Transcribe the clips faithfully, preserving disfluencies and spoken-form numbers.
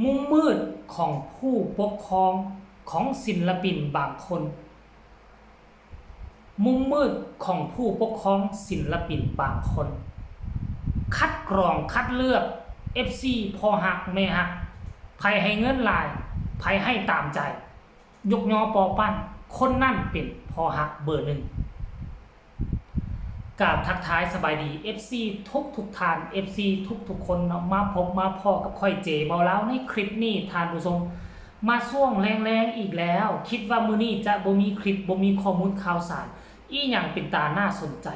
มุมมืดของผู้ปกครองของศิลปินบางคน มุมมืดของผู้ปกครองศิลปินบางคน คัดกรองคัดเลือก เอฟซี พ่อฮักแม่ฮัก ไผให้เงินหลาย ไผให้ตามใจ ยกยอปอปั้น คนนั้นเป็นพ่อฮักเบอร์หนึ่ง กราบทักทายสบายดี เอฟซี ทุกทุกท่าน เอฟซี ทุกทุกคนเนาะ มาพบมาพ้อกับข้อยเจเบาลาวในคลิปนี้ท่านผู้ชม มาช่วงแลงๆอีกแล้ว คิดว่ามื้อนี้จะบ่มีคลิป บ่มีข้อมูลข่าวสาร อีหยังเป็นตาน่าสนใจ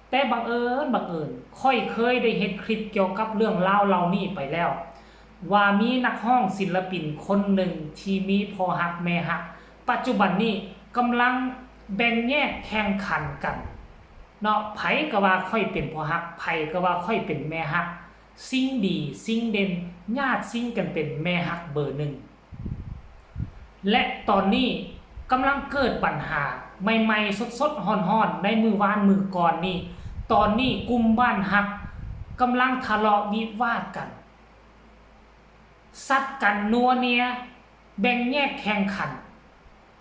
แต่บังเอิญบังเอิญ ข้อยเคยได้เฮ็ดคลิปเกี่ยวกับเรื่องราวเหล่านี้ไปแล้ว ว่ามีนักร้องศิลปินคนหนึ่งที่มีพ่อฮักแม่ฮัก ปัจจุบันนี้กำลังแบ่งแยกแข่งขันกันเนาะ ไผก็ว่าข้อยเป็นพ่อฮัก ไผก็ว่าข้อยเป็นแม่ฮัก ซิ่งดี ซิ่งเด่น ญาติซิ่งกันเป็นแม่ฮักเบอร์หนึ่ง และตอนนี้กำลังเกิดปัญหาใหม่ๆ สดๆ ฮ้อนๆ ในมื้อวานมื้อก่อนนี้ ตอนนี้กลุ่มบ้านฮักกำลังทะเลาะวิวาทกัน ซัดกันนัวเนีย แบ่งแยกแข่งขัน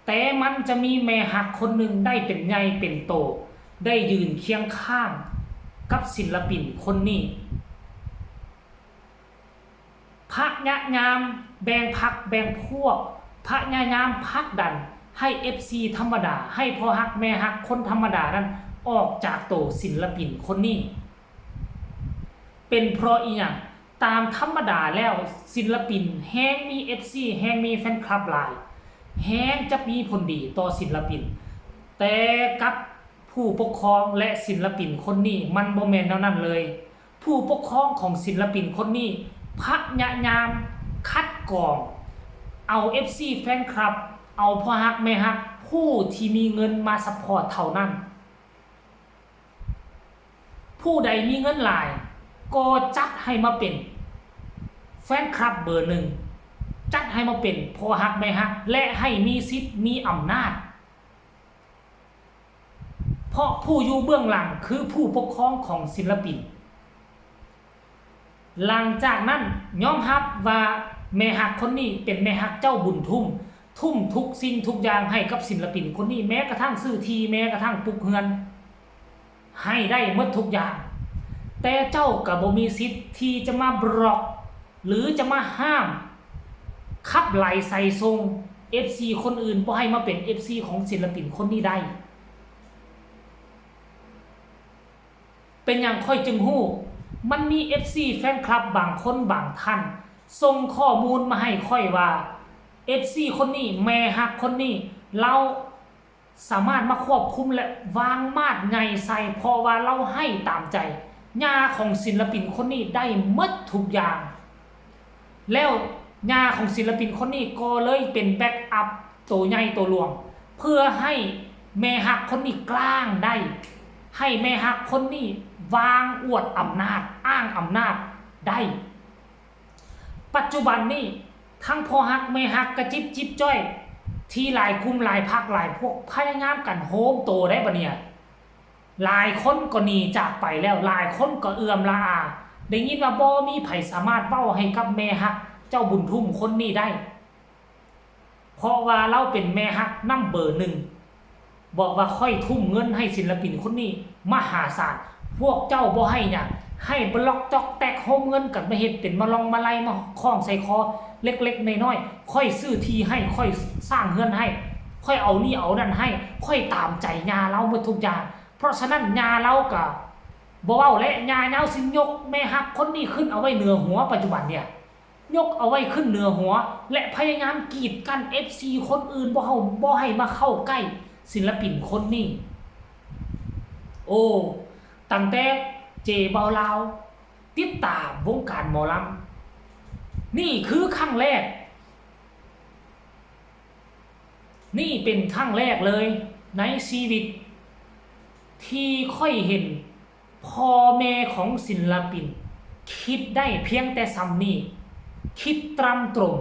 แต่มันจะมีแม่ฮักคนหนึ่งได้เป็นใหญ่เป็นโต ได้ยืนเคียงข้างกับศิลปินคนนี้ พยายามแบ่งพรรคแบ่งพวก พยายามผลักดันให้ เอฟซี ธรรมดา ให้พ่อฮักแม่ฮักคนธรรมดานั้นออกจากโตศิลปินคนนี้ เป็นเพราะอีหยัง ตามธรรมดาแล้วศิลปินแฮ่งมี เอฟซี แฮ่งมีแฟนคลับหลาย แฮ่งจะมีผลดีต่อศิลปิน แต่กับผู้ปกครองและศิลปินคนนี้มันบ่แม่นแนวนั้นเลย ผู้ปกครองของศิลปินคนนี้พยายามคัดกรองเอา เอฟซี แฟนคลับ เอาพ่อฮักแม่ฮัก ผู้ที่มีเงินมาซัพพอร์ตเท่านั้น ผู้ใดมีเงินหลายก็จัดให้มาเป็นแฟนคลับเบอร์หนึ่ง จัดให้มาเป็นพ่อฮักแม่ฮัก และให้มีสิทธิ์มีอำนาจ เพราะผู้อยู่เบื้องหลังคือผู้ปกครองของศิลปิน หลังจากนั้นยอมรับว่าแม่ฮักคนนี้เป็นแม่ฮักเจ้าบุญทุ่ม ทุ่มทุกสิ่งทุกอย่างให้กับศิลปินคนนี้ แม้กระทั่งซื้อที่ แม้กระทั่งปลูกเฮือน ให้ได้หมดทุกอย่าง แต่เจ้าก็บ่มีสิทธิ์ที่จะมาบล็อก หรือจะมาห้าม ขับไล่ไสส่ง เอฟซี คนอื่นบ่ให้มาเป็น เอฟซี ของศิลปินคนนี้ได้ เป็นหยังข้อยจึงฮู้ มันมี เอฟซี แฟนคลับบางคนบางท่าน ส่งข้อมูลมาให้ข้อยว่า เอฟซี คนนี้ แม่ฮักคนนี้ ลาวสามารถมาควบคุมและวางมาดใหญ่ใส่ เพราะว่าลาวให้ตามใจ ย่าของศิลปินคนนี้ได้หมดทุกอย่าง แล้วย่าของศิลปินคนนี้ก็เลยเป็นแบ็กอัพโตใหญ่โตหลวง เพื่อให้แม่ฮักคนนี้กลางได้ ให้แม่ฮักคนนี้วางอวดอำนาจ อ้างอำนาจได้ ปัจจุบันนี้ทั้งพ่อฮักแม่ฮักกระจิบจิบจ้อย ที่หลายกลุ่มหลายพรรคหลายพวกพยายามกันโฮมโตได้ปะเนี่ย หลายคนก็หนีจากไปแล้ว หลายคนก็เอือมละอา ได้ยินว่าบ่มีไผสามารถเว้าให้กับแม่ฮักเจ้าบุญทุ่มคนนี้ได้ เพราะว่าลาวเป็นแม่ฮักนัมเบอร์หนึ่ง บอกว่าข้อยทุ่มเงินให้ศิลปินคนนี้มหาศาล พวกเจ้าบ่ให้หยัง ให้บล็อกจอกแตกโฮมเงินกันมาเฮ็ดเป็นมาลองมาลัยมาคล้องใส่คอ เล็กๆน้อยๆ ข้อยซื้อที่ให้ ข้อยสร้างเฮือนให้ ข้อยเอานี่เอานั่นให้ ข้อยตามใจย่าลาวหมดทุกอย่าง เพราะฉะนั้นย่าลาวก็บ่เว้าและ ย่าลาวสิยกแม่ฮักคนนี้ขึ้นเอาไว้เหนือหัวปัจจุบันเนี่ย ยกเอาไว้ขึ้นเหนือหัว และพยายามกีดกัน เอฟซี คนอื่นบ่เฮาบ่ให้มาเข้าใกล้ศิลปินคนนี้ โอ้ ตั้งแต่เจเบาลาวติดตามวงการหมอลำ นี่คือครั้งแรก นี่เป็นครั้งแรกเลยในชีวิต ที่ข้อยเห็นพ่อแม่ของศิลปิน คิดได้เพียงแต่ส่ำนี้ คิดตรำตรง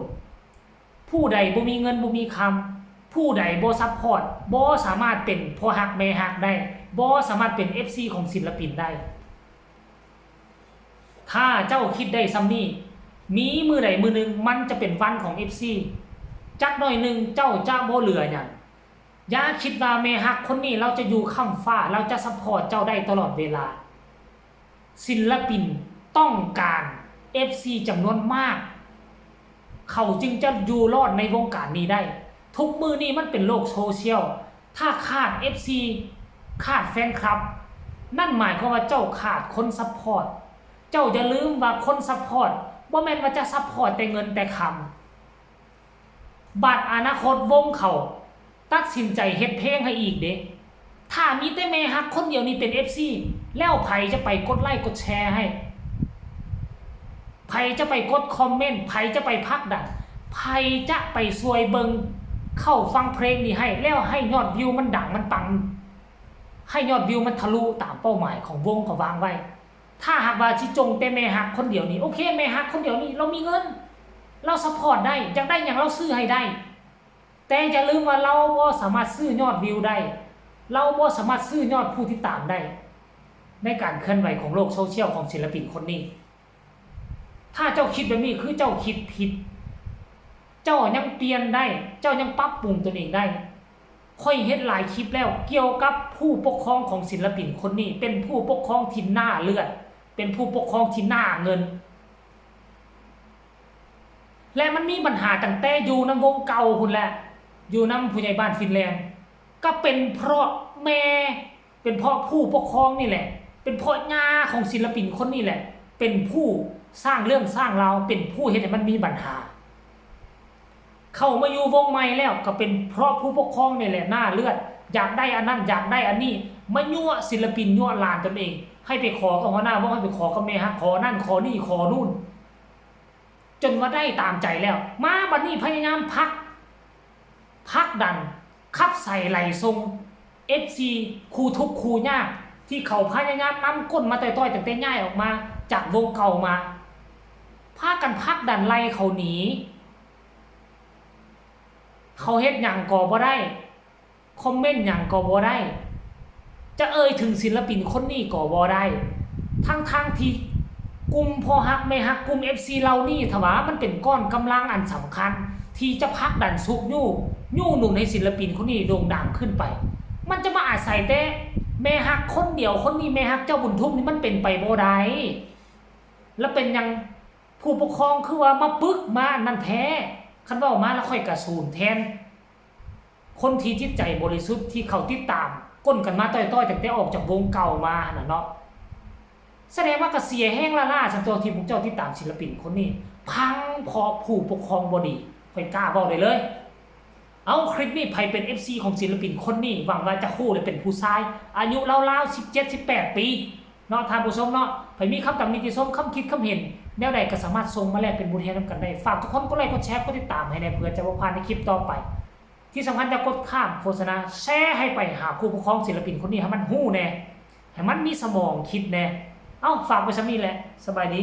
ผู้ใดบ่มีเงินบ่มีคำ ผู้ใดบ่ซัพพอร์ต บ่สามารถเป็นพ่อฮักแม่ฮักได้ บ่สามารถเป็น เอฟซี ของศิลปินได้ ถ้าเจ้าคิดได้ส่ำนี้ มีมื้อใดมื้อหนึ่งมันจะเป็นวันของ เอฟซี จักหน่อยหนึ่งเจ้าจะบ่เหลือหยัง อย่าคิดว่าแม่ฮักคนนี้ลาวจะอยู่ค้ำฟ้า ลาวจะซัพพอร์ตเจ้าได้ตลอดเวลา ศิลปินต้องการ เอฟซี จำนวนมาก เขาจึงจะอยู่รอดในวงการนี้ได้ ทุกมื้อนี้มันเป็นโลกโซเชียล ถ้าขาด เอฟซี ขาดแฟนคลับ นั่นหมายความว่าเจ้าขาดคนซัพพอร์ต เจ้าอย่าลืมว่าคนซัพพอร์ตบ่แม่นว่าจะซัพพอร์ตแต่เงินแต่คำ บัดอนาคตวงเขาตัดสินใจเฮ็ดเพลงให้อีกเด้ ถ้ามีแต่แม่ฮักคนเดียวนี่เป็น เอฟซี แล้วไผจะไปกดไลค์กดแชร์ให้ ไผจะไปกดคอมเมนต์ ไผจะไปผลักดัน ไผจะไปช่วยเบิ่งเข้าฟังเพลงนี้ให้ แล้วให้ยอดวิวมันดังมันปัง ให้ยอดวิวมันทะลุตามเป้าหมายของวงเขาวางไว้ ถ้าหากว่าสิจงแต่แม่ฮักคนเดียวนี่ โอเค แม่ฮักคนเดียวนี่ ลาวมีเงิน ลาวซัพพอร์ตได้ อยากได้หยังลาวซื้อให้ได้ แต่อย่าลืมว่าลาวบ่สามารถซื้อยอดวิวได้ ลาวบ่สามารถซื้อยอดผู้ติดตามได้ ในการเคลื่อนไหวของโลกโซเชียลของศิลปินคนนี้ ถ้าเจ้าคิดแบบนี้คือเจ้าคิดผิด เจ้ายังเปลี่ยนได้ เจ้ายังปรับปรุงตนเองได้ ข้อยเฮ็ดหลายคลิปแล้วเกี่ยวกับผู้ปกครองของศิลปินคนนี้ เป็นผู้ปกครองที่หน้าเลือด เป็นผู้ปกครองที่หน้าเงิน และมันมีปัญหาตั้งแต่อยู่นำวงเก่าพุ้นแหละ อยู่นำผู้ใหญ่บ้านฟินแลนด์ ก็เป็นเพราะแม่ เป็นเพราะผู้ปกครองนี่แหละ เป็นเพราะย่าของศิลปินคนนี้แหละ เป็นผู้สร้างเรื่องสร้างราว เป็นผู้เฮ็ดให้มันมีปัญหา เข้ามาอยู่วงใหม่แล้วก็เป็นเพราะผู้ปกครองนี่แหละหน้าเลือด อยากได้อันนั้นอยากได้อันนี้ มายั่วศิลปินยั่วหลานตนเอง ให้ไปขอกับหัวหน้าวง ให้ไปขอกับแม่ฮัก ขอนั่นขอนี่ขอนู่น จนว่าได้ตามใจแล้ว มาบัดนี้พยายามผลัก ผลักดัน ขับไส้ไล่ส่ง เอฟซี คู่ทุกข์คู่ยาก ที่เขาพยายามนำก้นมาต่อยๆ ตั้งแต่ย้ายออกมาจากวงเก่ามา พากันผลักดันไล่เขาหนี เขาเฮ็ดหยังก็บ่ได้ คอมเมนต์หยังก็บ่ได้ จะเอ่ยถึงศิลปินคนนี้ก็บ่ได้ ทั้งๆ ที่กลุ่มพ่อฮักแม่ฮัก กลุ่ม เอฟซี เหล่านี้ ถ้าว่ามันเป็นก้อนกำลังอันสำคัญ ที่จะผลักดันชุกยู้ ยู้หนุนให้ศิลปินคนนี้โด่งดังขึ้นไป มันจะมาอาศัยแต่แม่ฮักคนเดียวคนนี้ แม่ฮักเจ้าบุญทุ่มนี่มันเป็นไปบ่ได้ แล้วเป็นหยังผู้ปกครองคือว่ามาปึกมาอันนั้นแท้ คันเว้ามาแล้วข้อยกะสูนแทน คนที่จิตใจบริสุทธิ์ที่เขาติดตามก้นกันมาต่อยๆ ตั้งแต่ออกจากวงเก่ามาหั่นน่ะเนาะ แสดงว่ากะเสียแฮงล้าๆ ซั่นตั๊วที่พวกเจ้าติดตามศิลปินคนนี้ พังเพราะผู้ปกครองบ่ดี ข้อยกล้าเว้าได้เลย เอ้า คลิปนี้ไผเป็น เอฟซี ของศิลปินคนนี้ หวังว่าจะฮู้และเป็นผู้ชาย อายุราวๆ สิบเจ็ด สิบแปด ปี เนาะท่านผู้ชมเนาะ ไผมีคำตำหนิติชม คำคิดคำเห็น แนวใดก็สามารถส่งมาแลกเป็นบทเรียนนำกันได้ ฝากทุกคนกดไลค์กดแชร์กดติดตามให้แน่ เพื่อจะบ่พลาดในคลิปต่อไป ที่สำคัญอย่ากดข้ามโฆษณา แชร์ให้ไปหาผู้ปกครองศิลปินคนนี้ให้มันฮู้แน่ ให้มันมีสมองคิดแน่ เอ้า ฝากไว้ส่ำนี้แหละ สบายดี